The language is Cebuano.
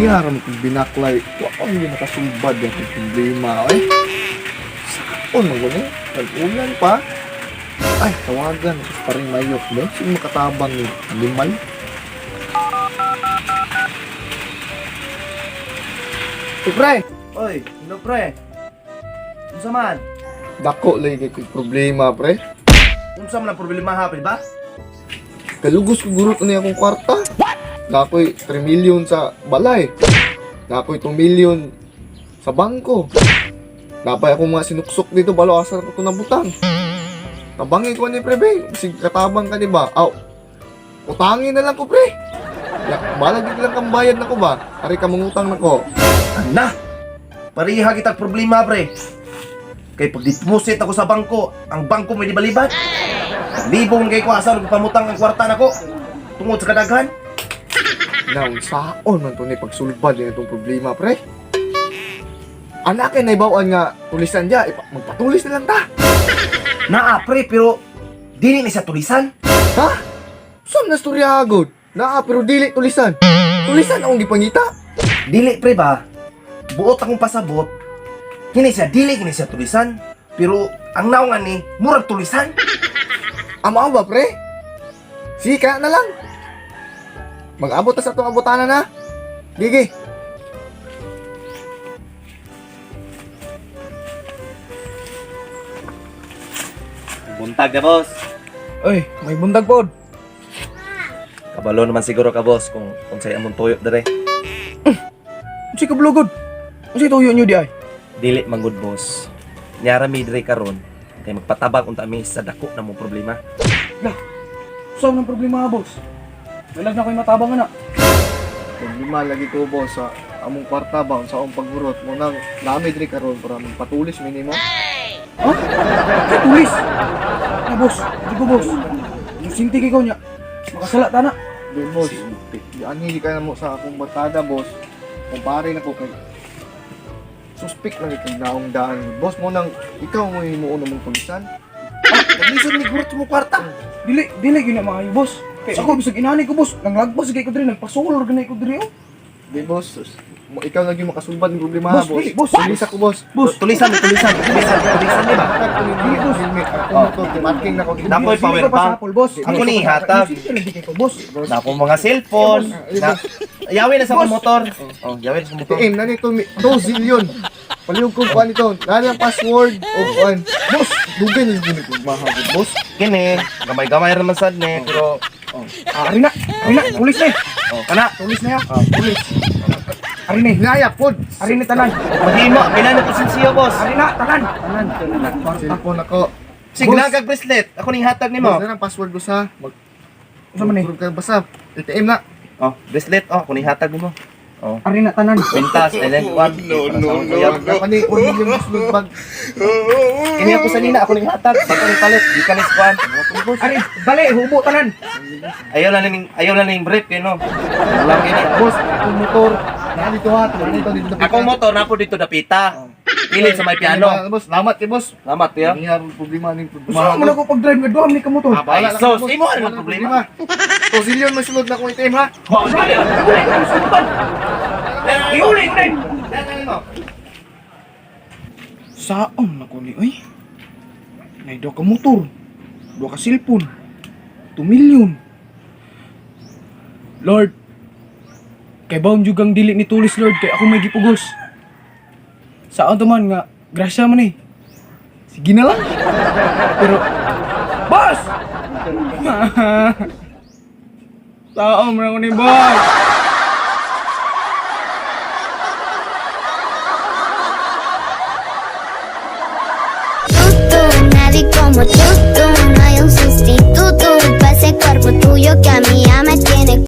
Pareha ra mo kong binaklay. Wa ko hindi nakasulbad ang problema eh. Saon man gani? Tag-ulan pa. Ay, tawagan ko pa rin mayok. Ba? Sino makatabang ni animal? Eh, pre! Oy, hello pre. Unsa man? Dako lagi kay problema, pre. Unsa man ang problema ha, pre ba? Kalugos ko gurot na akong kwarta. Nakoy 3 million sa balay. Nakoy 2 million sa bangko. Napay akong mga sinuksok dito, balo asa ko ito nabutang. Tabangin ko ni pre, be. Sig katabang ka ni ba? Aw. Utangin na lang ko, pre. Ya, balag di lang kang bayad na ko ba? Ari ka mangutang na ko. Ana. Pareha kitag problema pre. Kay pag deposit ako sa bangko, ang bangko may libalibat. Libong kay ko asa ko pamutang ang kwarta nako. Tungod sa kadaghan. Na, unsaon man to ni pagsulbad ni itong problema, pre. Anak kay naibawan nga tulisan dia, magpatulis na lang ta. Naa pre, pero dili ni sa tulisan. Ha? Saan na storya agad? Naa, pero dili tulisan. Tulisan akong gipangita. Dili pre ba? Buot akong pasabot. Kini siya dili kini siya tulisan. Pero ang naungan ni murag tulisan. Ama ba, pre? Sige, kaya na lang. Mag-abot ta sa itong abotanan na. Gigi. Buntag na boss. Oy, may bundag pod. Kabalo naman siguro ka boss kung unsay among tuyo dere. Unsay ka blogod? Unsay tuyo nyo di ay? Dili man gud boss. Nyara mi dere karon kay magpatabang unta mi sa dako na mong problema. Saan ang problema, boss? Walag na ko'y matabang ana. Problema lagi ko, boss, sa among kwarta ba, sa akong pagburot mo nang nami diri karon para magpatulis minimo. Ha? Unsay tulis? Na boss, di ko boss. Sinti kay ko niya. Makasala ta na. Di, boss. Ani ka na mo sa akong barkada, boss. Kumpare na ko kay suspect lagi kay naong daan. Boss mo nang ikaw mo himuon mong tulisan. Ah, naglisod ni gurot mo kwarta. Dili, dili gyud na maayo, boss. Kay ako bisag inani ko, boss. Nanglagpas kay ko diri, nagpasulor ganay ko diri oh. Di, boss. Ikaw lagi makasulbad ng problema, Boss, boss. dili, boss. Tulis ako, boss. Boss, Tulisan mi, tulisan, tulisan, tulisan mi ba? Dili, boss. Ako motor, parking na ko. Nakoy Sige power ko pa bank. sa Apple, boss. Ako ni hatag. Sige lagi kay ko, boss. Nako mga cellphone. Na, yawi na sa akong Boss. motor. Oh, yawi na sa motor. ATM na nito, 2 zillion. Palihog kong kuan ito. Nani ang password o kuan. Boss, dugay na yung ginigod mahagod, boss. Kini, gamay-gamay ra man sad ni pero Ah, ari na. Ari na, tulis na. eh. oh, kana. Tulis na ya. Ah, pulis. Ari na. eh. Hinaya, pod. Ari na tanan. Mahimo, pila na pasensya boss. Ari na tanan. Tanan. Cellphone ako. Sige Boss. lang kag bracelet. Ako ning hatag nimo. Boss, na ang password boss ha. Mag Unsa man eh? Mag- ka basta. ATM na. Oh, bracelet oh, ako ning hatag nimo. Oh. Ari na tanan. Quintas, island one. No, no, no. Dapat ni 1 million boss nun bag. Kini ako sa nina, ako ning hatag. Bago ning palit, di ka ni kuan. Ari, bali, hubo tanan. Ayaw lang ning brief kay no. Lang kini. Boss, akong motor. Naa dito ha. Naa dito dito. Akong motor na po dito dapita. Pilit sa may piano. Boss, salamat kay boss. Salamat ya. Hindi nga problema ning problema. Gusto mo na ko pag-drive nga duha ni ka motor. Ah, Bahala na Ay, sus, boss. imo, ano Wala problema? 2 zillion may sulod na akong ATM ha. Iuli ko rin. Saon na ko ni oy. Nay duha ka motor, duha ka cellphone, 2 million. Lord, kay baon jud kang dili ni tulis Lord kay ako may gipugos. Saon to man nga grasya man eh. Sige na lang. Pero boss! Saon man ako ni boss. Tú, nadie como tú, tú, no hay un sustituto para ese cuerpo tuyo que a mí ya me tiene.